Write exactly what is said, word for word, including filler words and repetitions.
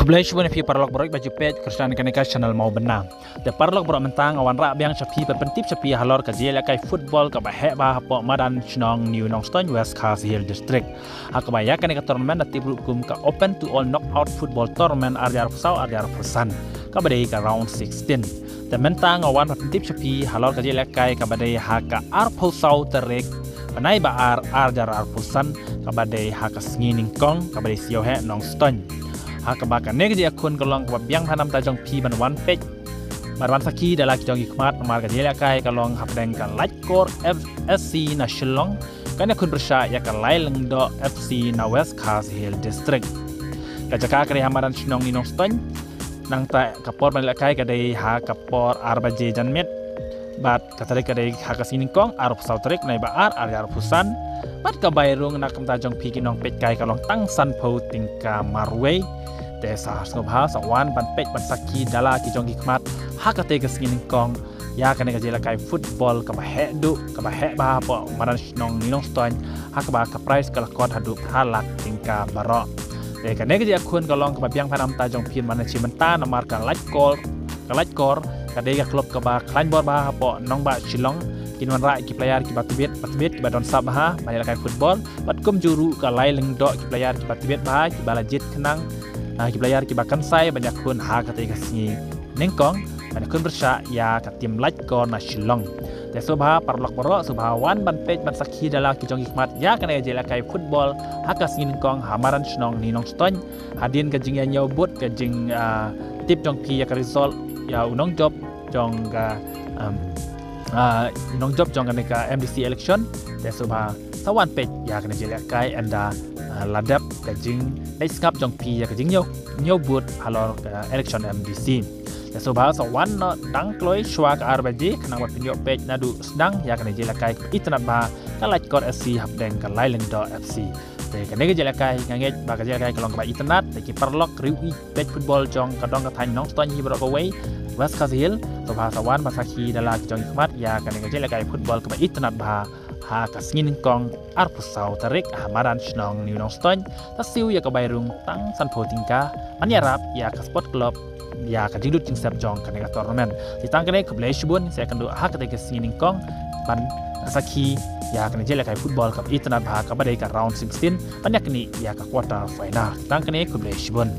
Khublei shibun ïa phi paralok baroh ba ju peit kyrshan kane ka channel Mawbynna. Te paralok baroh, mynta nga wanrah biang sha phi ban pyntip sha phi halor ka jingïalehkai football kaba heh bha hapoh madan shnong New Nongstoiñ, West Khasi Hills District. Ha kaba ïa kane ka tournament la tip ruh kum ka Open to All Knockout Football Tournament ar hajar arphew saw ar hajar arphew san, kaba dei ka round sixteen. Te mynta nga wan ban pyntip sha phi halor ka jingïalehkai kaba dei ha ka arphew saw tarik bnai ba ar ar hajar arphew san, kaba dei ha ka sngi nyngkong, kaba dei Siewheh Nongstoiñ. Ha kaba kane ka jingïakhun ka long kaba biang bha na ka bynta jong phi ban wan peit, ban wan sakhi da la ki jong ki khmat, namar ka jingïalehkai ka long hapdeng ka Laitkor F C na Shillong kan ïakhun pyrshah ïa ka Lailyngdoh F C na West Khasi Hills District. Ka jaka ka dei ha madan shnong New Nongstoiñ. Nangta ka por ban ïalehkai ka dei ha ka por ar baje janmiet. Bad ka tarik ka dei ha ka sngi nyngkong, arphew saw tarik bnai ba ar ar hajar arphew san. Bad ka bai rung na ka bynta jong phi ki nongpeitkai ka long tang sanphew tyngka marwei. Te sa sngewbha sa wan ban peit ban sakhi da la ki jong ki khmat ha katei ka sngi nyngkong ïa kane ka jingïalehkai football kaba heh duh, kaba heh bha hapoh madan shnong New Nongstoiñ, ha kaba ka prize ka la kot haduh phra lak tyngka baroh. Te kane ka jingïakhun ka long kaba biang bha na ka bynta jong phi mynta shi mynta, namar ka Laitkor, ka Laitkor ka dei ka club kaba khlaiñ bor bha hapoh nongbah Shillong. Kin wanrah ki player kiba tbit, ba tbit, kiba don sap bha ban ïalehkai football. Bad kumjuh ruh ka Lailyngdoh ki player kiba tbit bha, kiba la jied khnang, ah, ki player kiba kynsai ban ïakhun ha katei ka sngi nyngkong ban ïakhun pyrshah ïa ka team Laitkor na Shillong. Te sngewbha paralok baroh, sngewbha wan ban peit ban sakhi da la ki jong ki khmat ïa kane ka jingïalehkai football ha ka sngi nyngkong ha madan shnong New Nongstoiñ. Hadien ka jingïañiew vote, ka jing, ah, tip jong phi ïa ka result ïa u nongjop jong ka, um, ah, nongjop jong kane ka M D C election. Te sngewbha sa wan peit ïa kane ka jingïalehkai ynda, ah, la dep ka jingïaisngap jong phi ïa ka jingñiew, ñiew vote halor ka election M D C. Te sngewbha sa wan noh dang kloi shwa ka ar baje khnang ba phin ïoh peit naduh sdang ïa kane ka jingïalehkai kaba itynnad bha ka Laitkor F C hapdeng ka Lailyngdoh F C. Te kane ka jingïalehkai nga ngeit ba ka jingïalehkai ka long kaba itynnad. Te ki paralok riew ïeit peit football jong ka dong ka thaiñ Nongstoiñ hi baroh kawei, West Khasi Hills, sngewbha sa wan ban sakhi da la ki jong ki khmat ïa kane ka jingïalehkai football kaba itynnad bha ha ka sngi nyngkong arphew saw tarik ha madan shnong New Nongstoiñ. Sa siew ïa ka bai rung tang sanphew tyngka ban ïarap ïa ka sport club ïa ka jinglut jingsep jong kane ka tournament. Te tang kane, khublei shibun, sa ïakynduh ha katei ka sngi nyngkong ban sakhi ïa kane ka jingïalehkai football kaba itynnad bha kaba dei ka round sixteen ban ïaknieh ïa ka quarter final. Te tang kane, khublei shibun.